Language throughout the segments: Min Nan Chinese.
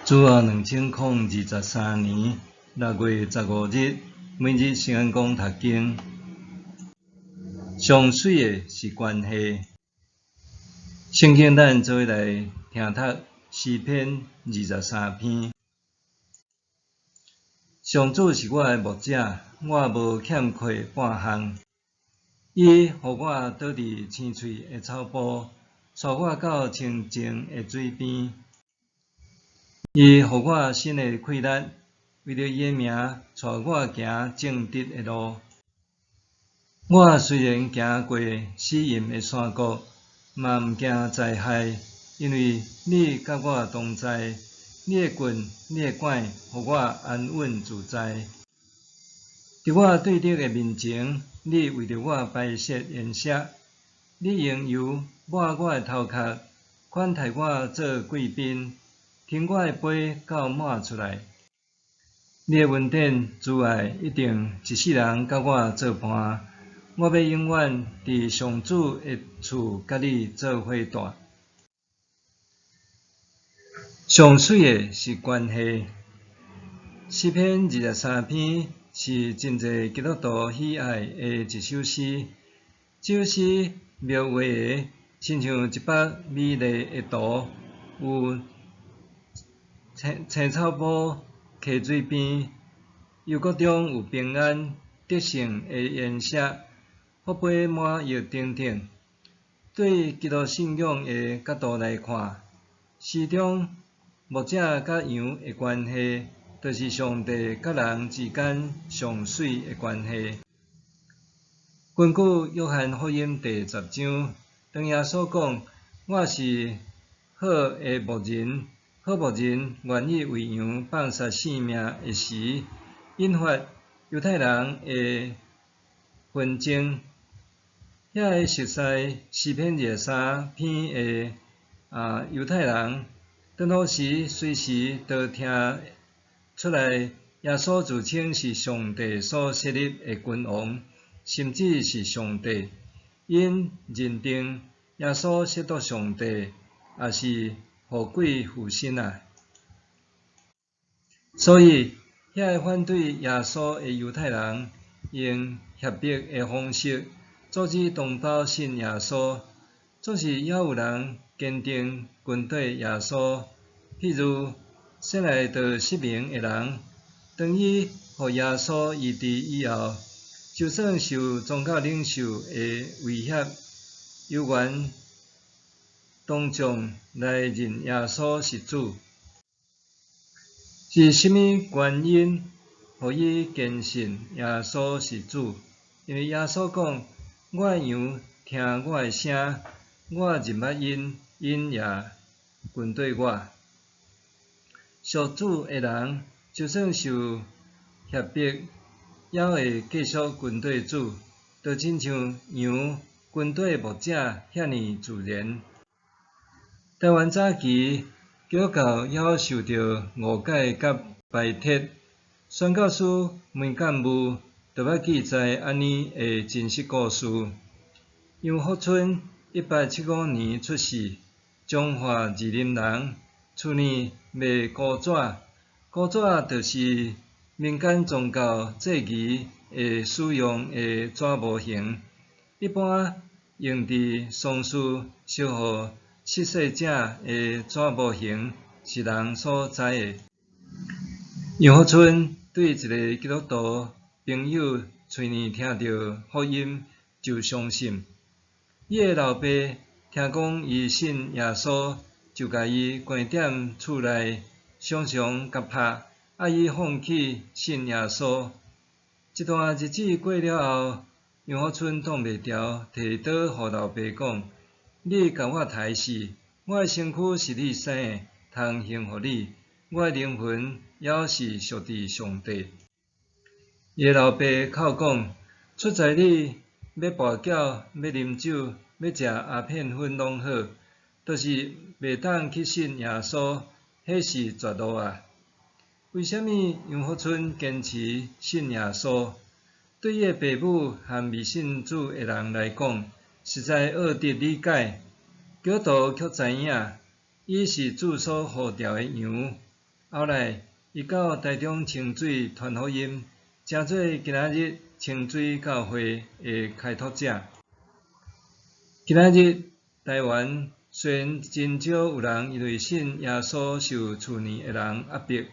主後2023年6月15日，每日聖安公讀經。上媠的是關係。聖經咱做伙來聽讀詩篇二十三篇。上主是我的牧者，我無欠缺半項。伊予我倒佇青翠的草埔，帶我到清靜的水邊。伊予我新的氣力，為著伊的名，帶我行正直的路。我雖然行過死蔭的山谷，嘛毋驚災害，因為你佮我同在，你的棍、你的拐，予我安穩自在。佇我對敵的面前，你為著我擺設筵席，你用油抹我的頭殼，款待我做貴賓。盛我的杯到滿出來，你的恩典慈愛一定一世人佮我做伴，我欲永遠佇上主的厝佮你做伙蹛。上媠的是關係。詩篇二十三篇是真濟基督徒喜愛的一首詩。這首詩描畫的親像一幅美麗的圖，有青青草埔、溪水邊，幽谷中有平安、得勝的筵席、福杯滿溢等等。對基督信仰的角度來看，詩中牧者佮羊的關係，就是上帝佮人之間上媠的關係。根據約翰福音第十章，當耶穌講：我是好的牧人，好牧人願意為羊放捨性命的時，引發猶太人的紛爭。遐个熟悉詩篇二十三篇的猶太人，當當時隨時都聽出來，耶穌自稱是上帝所設立的君王，甚至是上帝。𪜶認定耶穌褻瀆上帝，也是予鬼附身啊！所以，遐个反對耶穌的猶太人，用脅迫的方式阻止同胞信耶穌。總是猶有人堅定跟綴耶穌。譬如生來就失明的人，當伊予耶穌醫治以後，就算受宗教領袖的威脅，猶原當眾來認耶穌是主。是啥物原因予伊堅信耶穌是主？因為耶穌講：我的羊聽我的聲，我認捌𪜶，𪜶也跟綴我。屬主的人，就算受脅迫，猶會繼續跟綴主，就親像羊跟綴牧者遐爾自然。台灣早期基督教猶受著誤解佮排斥，宣教師梅干務就捌記載按呢的真實故事。楊福春1875年出世，彰化二林人，厝內賣古紙，古紙就是民間宗教祭儀會使用的紙模型，一般用佇喪事燒予逝世者的紙模型是人所知的。楊福春對一个基督徒朋友喙爾聽著福音就相信。伊的老爸聽講伊信耶穌，就共伊關踮厝內，常常共拍，愛伊放棄信耶穌。一段日子過了後，楊福春擋袂牢，提刀予老爸講：你共我刣死，我的身軀是你生的，通還予你，我的靈魂猶是屬佇上帝。伊的老爸哭講：出在你欲跋筊、欲啉酒、欲食鴉片粉攏好，就是袂當去信耶穌，彼是絕路啊！為啥物楊福春堅持信耶穌？對伊的爸母和未信主的人來講，實在僫得理解。基督徒卻知影，伊是主所呼召的羊，後來，伊到臺中清水傳福音，成做今仔日清水教會的開拓者。今仔日臺灣雖然真少有人因為信耶穌受處年的人壓迫，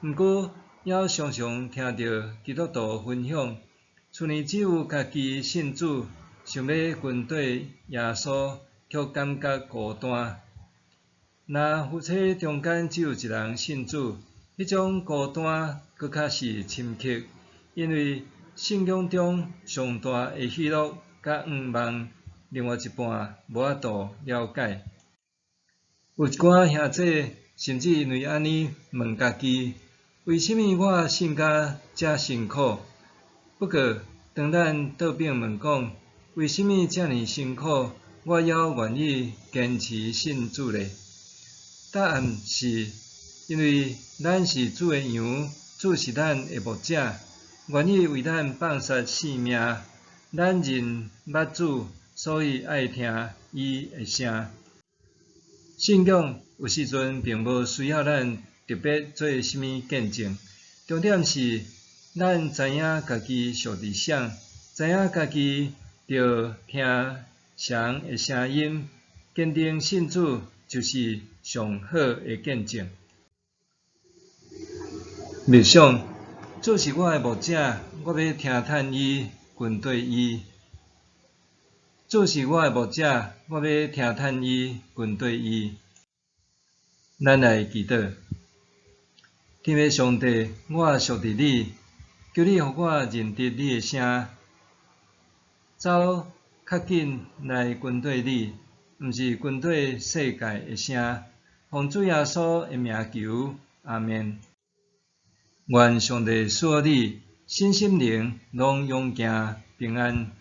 毋過猶常常聽著基督徒分享，厝內只有家己信主，想欲跟綴耶穌，卻感覺孤單。若夫妻中間只有一人信主，彼種孤單閣較是深刻，因為信仰中上大的喜樂佮願望，另外一半無法度了解。有一寡兄姊甚至因為按呢問家己：為啥物我信甲遮辛苦？不過，當咱倒轉問講，為啥物遮爾辛苦，我猶願意堅持信主呢？答案是，因為咱是主的羊，主是咱的牧者，願意為咱放捨性命。咱認捌主，所以愛聽伊的聲。信仰有時陣並無需要咱特別做啥物見證，重點是咱知影家己屬佇啥，知影家己著聽誰的聲音，堅定信主就是上好的見證。默想，主是我的牧者，我欲聽趁伊，跟綴伊。主是我的牧者，我欲聽趁伊，跟綴伊。咱來祈禱，天父上帝，我屬佇你，求你予我認得你的聲，走較緊來跟綴你，毋是跟綴世界的聲。奉主耶穌的名求，阿們。願上帝賜予你身心靈攏勇健平安。